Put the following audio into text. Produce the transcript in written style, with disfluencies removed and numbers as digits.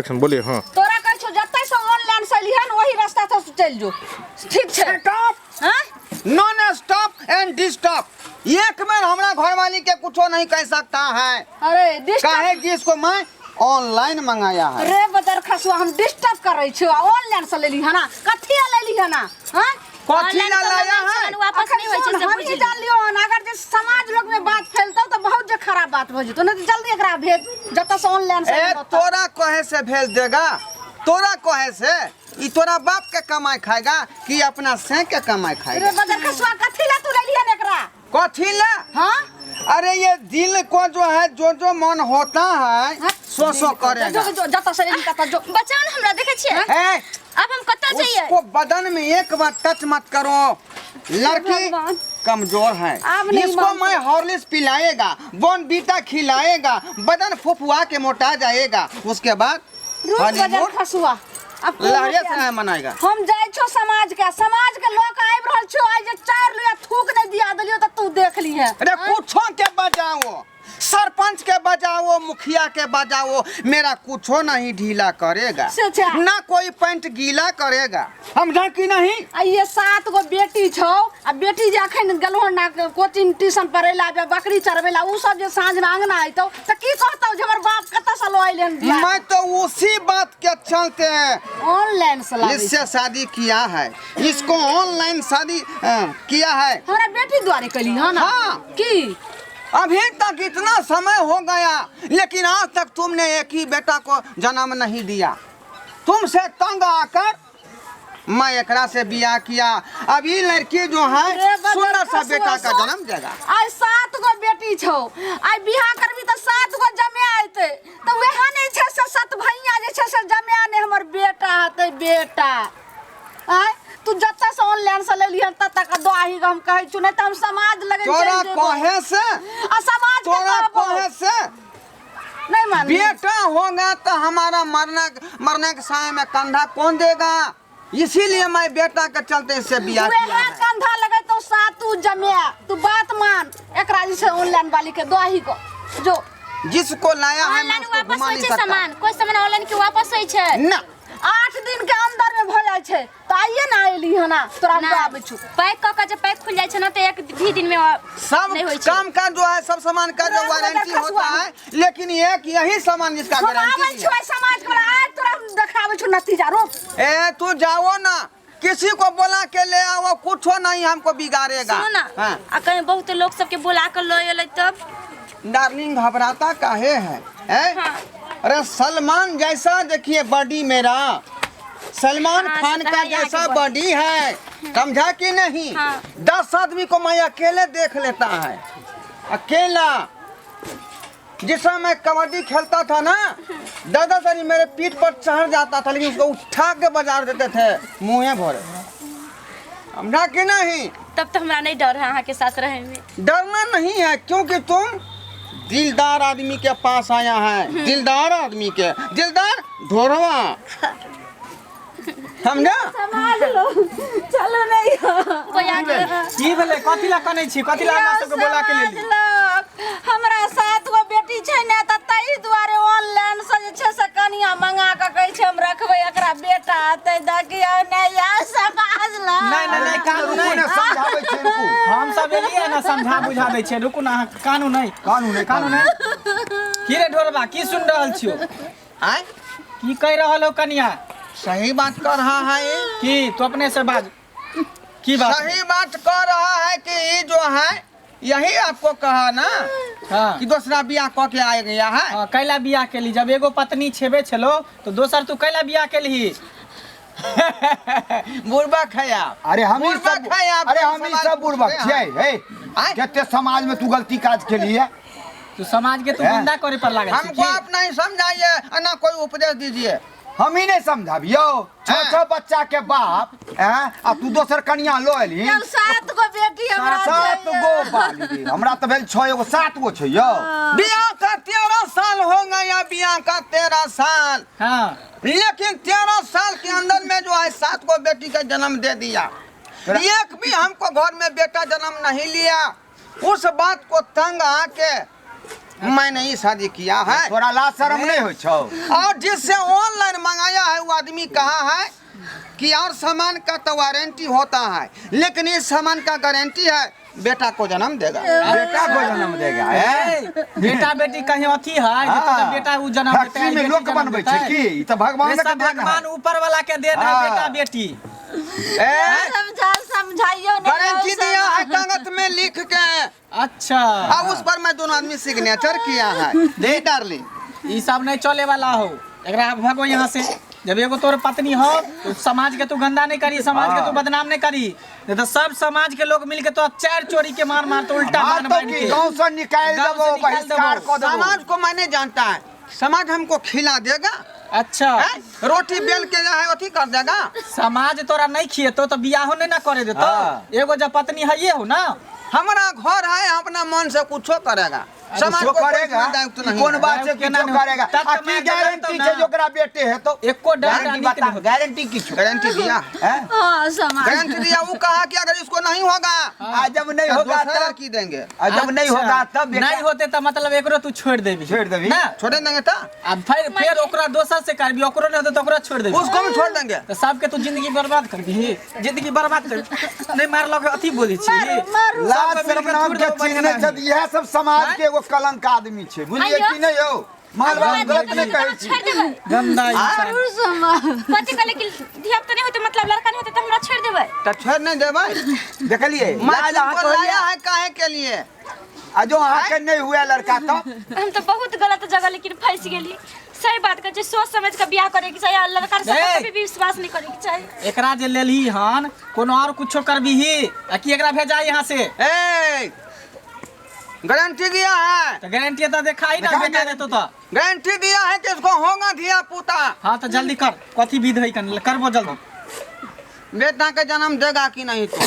एखन बोलिए। हाँ। तोरा कहै छौ, जतय से ऑनलाइन से लिहन, ओही रास्ता से चलि जो, ठीक छै? स्टॉप। हाँ। नॉन स्टॉप एंड डिस्टॉप। एक बेर हमरा घरवाली के कुछो नहीं कह सकता है। अरे डिस्टर्ब। काहे कि इसको मैं ऑनलाइन मंगाया है। रे बदर खसुआ, हम डिस्टर्ब करै छियौ? ऑनलाइन से लेली हना, कथी लेली हना? हाँ। कथी ऑनलाइन ला के लाया मंगायल है? सामान वापस नहीं होइ छै, से हम बुझि ही जान लियो हन, अगर जे समाज लोग में बात फैलतौ तऽ बहुत जे खराब बात हो जेतौ। नहीं तऽ जल्दी एकरा भेज जतऽ से ऑनलाइन से ए लेलौ तब। तोरा कहे से भेज देगा? तोरा कहे से ई तोरा बाप के कमाई खाएगा कि अपना से के कमाई रे खाएगा? बदर खसुआ, कथी ला तू लेली हन एकरा? कथी ला? हाँ। अरे ये दिल को जो है, जो जो मन होता है हाँ? सो सो करेगा। जो जो जतऽ से लेली ततऽ जो। बचाउ ने हमरा, देखै छियै? ए, आब हम कतऽ जइयै? उसको बदन में एक बार टच मत करो। लड़की भगवान। कमजोर है। अब नहीं इसको मानते। मैं हॉर्लिक्स पिलाएगा, बॉर्नवीटा खिलाएगा, बदन फुफुआ के मोटा जाएगा, उसके बाद रुक बजर हनीमून खसुआ, अब कोनो लहरिया क्या? से मनाएगा। हम जाइ छो समाज के, समाज के लोग आबि रहल छो। आइ जे चारि लिया थूक नहि दिया देलियो तऽ तू देख लीहे। अरे कुछो के बजाओ, सरपंच के बजाओ, मुखिया के बजाओ, मेरा कुछो नहीं ढीला करेगा। से छै। ना कोई पैंट गीला करेगा, समझा कि नहीं? आ ये सात गो बेटी छौ, आ बेटी जे अखन गेलहो ना कोचिंग ट्यूशन पढ़ै ला, जे बकरी चरबै ला, उ सब जे साँझ में अंगना अयतौ तऽ की कहतौ जे हमर बाप कतऽ से लऽ अयलै हन बियाह? मैं तो उसी बात के चलते ऑनलाइन से लाबै। इससे शादी किया है, इसको ऑनलाइन शादी किया है। हमरा बेटी दुआरे कली हन? हाँ। की अभी तक इतना समय हो गया, लेकिन आज तक तुमने एक ही बेटा को जन्म नहीं दिया। तुमसे तंग आकर मैं एकरा से बियाह किया। अब ये लड़की जो है रे बदर सुंदर सा खसुआ, बेटा का सोच। जन्म देगा। आइ सात गो बेटी छौ, आइ बियाह करबी तऽ सात गो जमे अयतै, तऽ वएह नहि छै से सत भैया जे छै से जमे नहि, हमर बेटा हेतै बेटा। आँय, तू जतऽ से ऑनलाइन से लेलिहन ततऽ के दही हम कहै छु, नहि तऽ हम समाज लगे तोरा चलि जेबौ। कहे से आ समाज के तोरा कहबौ। कहे से नहीं मानबी। बेटा होगा तो हमारा मरना मरने के समय में कंधा कौन देगा? इसीलिए मैं बेटा के चलते इससे बियाह किया वएह है। कंधा लगे तो सातू जमे। तू बात मान, एकरा जे छै ऑनलाइन वाली के दही को जो जिसको लाया है मैं ऑनलाइन उसको वापस घुमा होइ नहीं छै सकता। सामान? कोइ सामान ऑनलाइन के वापस होइ छै? ना। 8 दिन के अंदर में भऽ जाइ छै, तऽ आइए ने अयली हन, तोरा हम दऽ आबै छु। पैक कऽ के जे पैक खुलि जाइ छै ने, तऽ एक भी दिन में सब नहीं होइ छै। काम का जो है, सब सामान का जो रात वारंटी में होता खसुआ। है, लेकिन एक यही सामान जिसका हम आबै गारंटी छु आइ समाज के वाला, आइ तोरा हम देखाबै छु नतीजा, रोक। ए, तू जाओ ना, किसी को बोला के ले आओ, कुछो नहीं हमको बिगाड़ेगा। सुनू ना। हाँ। आ कहीं बहुत लोग सबके बुला के लऽ एलै तब? डार्लिंग, घबराता काहे है, हैं? हाँ। अरे सलमान जैसा देखिए बॉडी मेरा, सलमान हाँ, खान से तो का है यहाँ जैसा के बॉडी है, समझा कि नहीं? हाँ। 10 आदमी को मैं अकेले देख लेता है, अकेला। जिस समय मैं कबड्डी खेलता था ना, दादा सर मेरे पीठ पर चढ़ जाता था, लेकिन उसको उठा के बाजार देते थे मुँहे भरे, समझा कि नहीं? तब तो हमरा नहीं डर है अहाँ के साथ रहे में। डरना नहीं है, क्योंकि तुम दिलदार आदमी के पास आया है, दिलदार आदमी के, दिलदार ढोरवा, समझा? समाज लोग, चलो नहीं। कोई आके की भेलै? कथी ला कनै छी? कथी ला हमरा सबके बोला के समाज लेली? लोग, हमरा सात गो बेटी छै ने, तऽ ताहि दुआरे ऑनलाइन से जे छै से कनिया मंगा कऽ कहै छै हम रखबै एकरा, बेटा हेतै। देखियौ ने यौ समाज लोग। नहि नहि नहि, कानू रुकू नहि। ने, समझाबै छी, रुकू। हम सब एलियै ने, समझा बुझा दै छियै। रुकू ने अहाँ, कानू नहि। कानू नहि। कानू नहि। की रे ढोरबा, की सुन रहल छियौ? आय? की कहि रहल हो कनिया? सही बात कर रहा है ये। की? तू अपने से बाज, की बात? सही बात कर रहा है कि ये जो है, यही आपको कहा ना कि दूसरा बियाह कऽ के आए गया है। हाँ, कैला बियाह केली? जब एगो पत्नी छेबे छलो तो दोसर तू कैला बियाह केलही? बुड़बक है आप। अरे हम ही बुड़बक सब है आप। अरे हम ही सवाल सब बुड़बक पूछते छियै। हैं। हे, आँय? कते समाज में तू गलती काज केलिए। तू समाज के तू हैं? गुंडा करे पर लागल छी हमको की? आप नहीं समझाइए और ना कोई उपदेश दीजिए। हम ही नहीं समझाबियौ? छह छह बच्चा के बाप हैं आ तू दोसर कनिया लो एलही। चल, सात गो बेटी हमरा सात छै। गो बाली रे, हमरा तऽ भेल छह, एगो सात गो छै यौ। बियाह का 13 साल हो गया, बियाह का 13 साल। लेकिन 13 साल के अंदर में जो है सात गो बेटी का जन्म दे दिया, एक भी हमको घर में बेटा जन्म नहीं लिया। उस बात को तंग आके मैंने ही शादी किया है। तोरा लाज शरम नहीं होइ छौ? और जिससे ऑनलाइन मंगाया है वो आदमी कहा है कि और सामान का तो वारंटी होता है, लेकिन इस सामान का गारंटी है बेटा को जन्म देगा। बेटा को जन्म देगा हैं? ए, बेटा बेटी कहीं अथी है जे तोरा बेटा उ जन्म देतै, फैक्ट्री में बेटी लोग जन्म बनबै छै देतै। की? ई तऽ भगवान ये के सब देन है। भगवान ऊपर वाला के देन है हाँ। बेटा बेटी। ए, समझा समझाइयो नहीं गारंटी दिया है कागज में लिख के। अच्छा। और उस पर मैं दोनों आदमी सिग्नेचर किया है। दे डार्लिंग। ई सब नहीं चले वाला हो, एकरा भगो यहाँ से। जब एगो तोर पत्नी हो तो समाज के तू गंदा नहीं करी, समाज के तू बदनाम नहीं करी, नहीं तो सब समाज के लोग मिल के तो चार चोरी के मार मार तो उल्टा मार बान तो बान की के गांव से निकाल गांव देबो, से निकाल बहिष्कार देबो। कऽ देबो। समाज को मैंने जानता है, समाज हमको खिला देगा। अच्छा। हैं? रोटी बेल के जो है अथी कर देगा। समाज तोरा नहीं खिएतो तो बियाहो नहीं ना करे देतो। हाँ। एगो जब पत्नी है ये हो ना, हमारा घर है, अपना मन से कुछो करेगा। समाज कुछो को कोई करेगा दायित्व नहीं कोन है। बात छै केना कुछो नहि? करेगा? तब आ तऽ की मारि देतौ गारंटी ना। छै जे ओकरा बेटे हेतौ? एको डर गारंटी नीक बता, नहि होतौ। गारंटी की छौ? गारंटी दिया, हैं? हाँ समाज गारंटी दिया। वो कहा कि अगर इसको नहीं होगा आ जब नहीं तो होगा दूसरा तब लड़की देंगे। आ जब नहीं अच्छा। होगा तब बेटा- नहीं होते तो मतलब एकरो तू छोड़ देबी। छोड़ देबी। ना छोड़ देंगे तो आ फिर फिर ओकरा दोसर से करबी, ओकरो नहीं होते तो ओकरा छोड़ देबी। उसको भी छोड़ देंगे। तो सबके तू जिंदगी बर्बाद करबी, जिंदगी बर्बाद कर नहीं मारलक अथी बोलै छी। मारू, मारू। लाज सबके शरम मिलके नाम थोड़ के देबो चीज बढ़िया नहि छै, इएह सब समाज के एगो कलंक आदमी छै, बुझलियै आइयो। कि नहि यौ? माल बाल गलत नहि कहै छी। छोड़ि देबै। गंदा इंसान। मारू समाज। कथी कहले कि धिया पुता नहीं होते, मतलब लड़का नहीं होते तो हमरा छोड़ि देबै। तो छोड़ नहीं देबै। देखलियै मैं लाज अहाँ तुमको के लाया होइया? है काहे के लिए? आ जो अहाँके नहि हुए लड़का तऽ हम तो बहुत गलत जगह लेकिन फंस गेली। सही बात कहै छै, सोच समझ के बियाह करे के चाही आ लड़का सब ए! कभी भी विश्वास नहीं करे के चाही। एकरा जे लेलही हन कोनो और कुछो करबीही आ कि एकरा भेजा यहाँ से? ए, गारंटी दिया है। तो गारंटी तो देखाई ना देखा बेटा देतो तो। गारंटी दिया है कि इसको होगा धिया पुता। हाँ तो जल्दी कर, कथी विध है करबो जल्दी। बेटा के जन्म देगा कि नहीं तो?